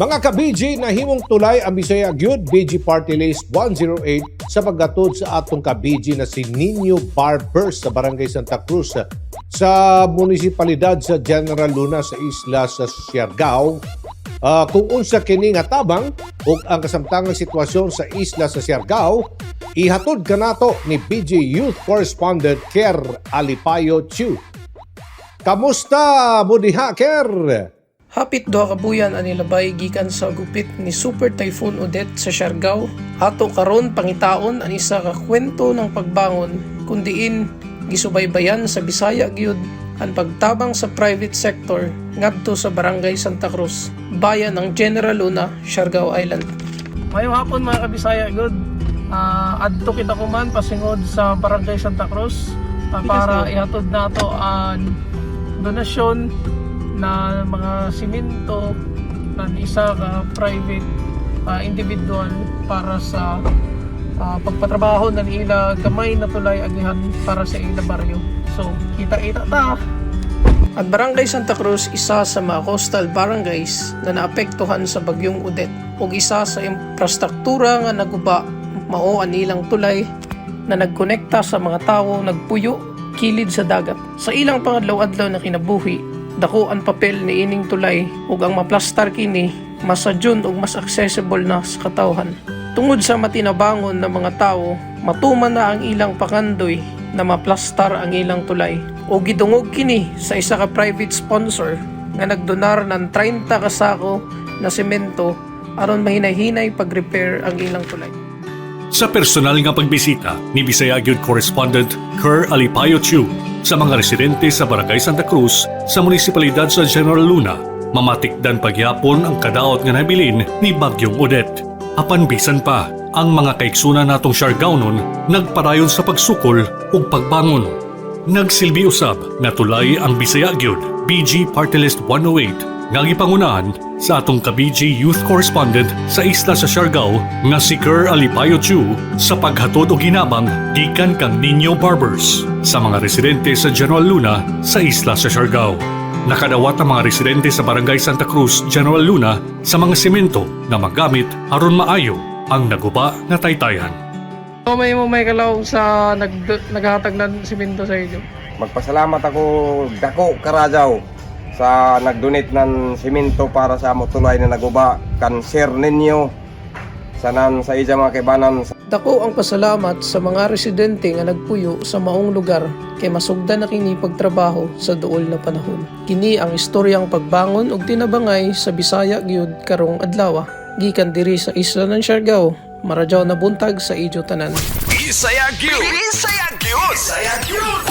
Mga ka-BG, nahimong tulay ang Bisaya Gyud BG Party List 108 sa paggatod sa atong ka-BG na si Nino Barbers sa Barangay Santa Cruz sa munisipalidad sa General Luna sa isla sa Siargao. Kung unsa kini nga tabang ug ang kasamtangang sitwasyon sa isla sa Siargao, ihatod kanato ni BG Youth Correspondent Ker Alipayo Chu. Kamusta mo diha, Ker? Hapit 2 ka buyan ang nilabay gikan sa gupit ni Super Typhoon Odette sa Siargao. Ato karon pangitaon ang isa ka kwento ng pagbangon kung diin gisubaybayan sa Bisaya gyud ang pagtabang sa private sector ngadto sa Barangay Santa Cruz, bayan ng General Luna, Siargao Island. Mayong hapon, mga kabisaya gyud. Adto kita kuman pasingod sa Barangay Santa Cruz para ihatod nato ang donasyon na mga simento ng isa ka private individual para sa pagpatrabaho ng ila gamay na tulay agihan para sa ila baryo. So, kita-kita ta! Ang Barangay Santa Cruz, isa sa mga coastal barangays na naapektuhan sa bagyong Odette ug isa sa imprastruktura nga naguba mao ang ilang tulay na nagkonekta sa mga tawo nagpuyo kilid sa dagat. Sa ilang pangadlaw-adlaw na kinabuhi, dako ang papel ni ining tulay ug ang maplastar kini mas sadyon ug mas accessible na sa katawhan. Tungod sa matinabangon ng mga tawo, matuman na ang ilang pangandoy na maplastar ang ilang tulay. O gidungog kini sa isa ka private sponsor nga nagdonar ng 30 ka sako na semento aron mahinay-hinay pag-repair ang ilang tulay. Sa personal nga pagbisita ni Bisaya Gyud Correspondent Kerr Alipayo Chu sa mga residente sa Barangay Santa Cruz sa munisipalidad sa General Luna, mamatikdan pagyapon ang kadaot nga nabilin ni Bagyong Odette. Apan bisan pa, ang mga kaiksunan natong Siargaonon nagpadayon sa pagsukol ug pagbangon. Nagsilbi usab nga tulay ang Bisaya Gyud BG Party List 108 nga gipangunahan sa atong ka-BG Youth Correspondent sa isla sa Siargao nga si Kerr Alipayo Chu sa paghatod og hinabang gikan kang Nino Barbers sa mga residente sa General Luna sa isla sa Siargao. Nakadawat ang mga residente sa Barangay Santa Cruz, General Luna, sa mga semento na magamit aron maayo ang naguba nga taytayan. So may mo may kalaw sa naghatag ng simento sa inyo. Magpasalamat ako dako karajaw sa nagdonate ng simento para sa amo tulay na naguba kan Sir ninyo sanan sa iya mga kaibanan. Dako ang pasalamat sa mga residente nga nagpuyo sa maong lugar kay masugdan na kini pagtrabaho sa duol na panahon. Kini ang istoryang pagbangon ug tinabangay sa Bisaya gyud karong adlaw. Gikan diri sa isla ng Siargao, maradyaw na buntag sa ijo tanan. Bisaya Gyud. Bisaya Gyud. Bisaya Gyud.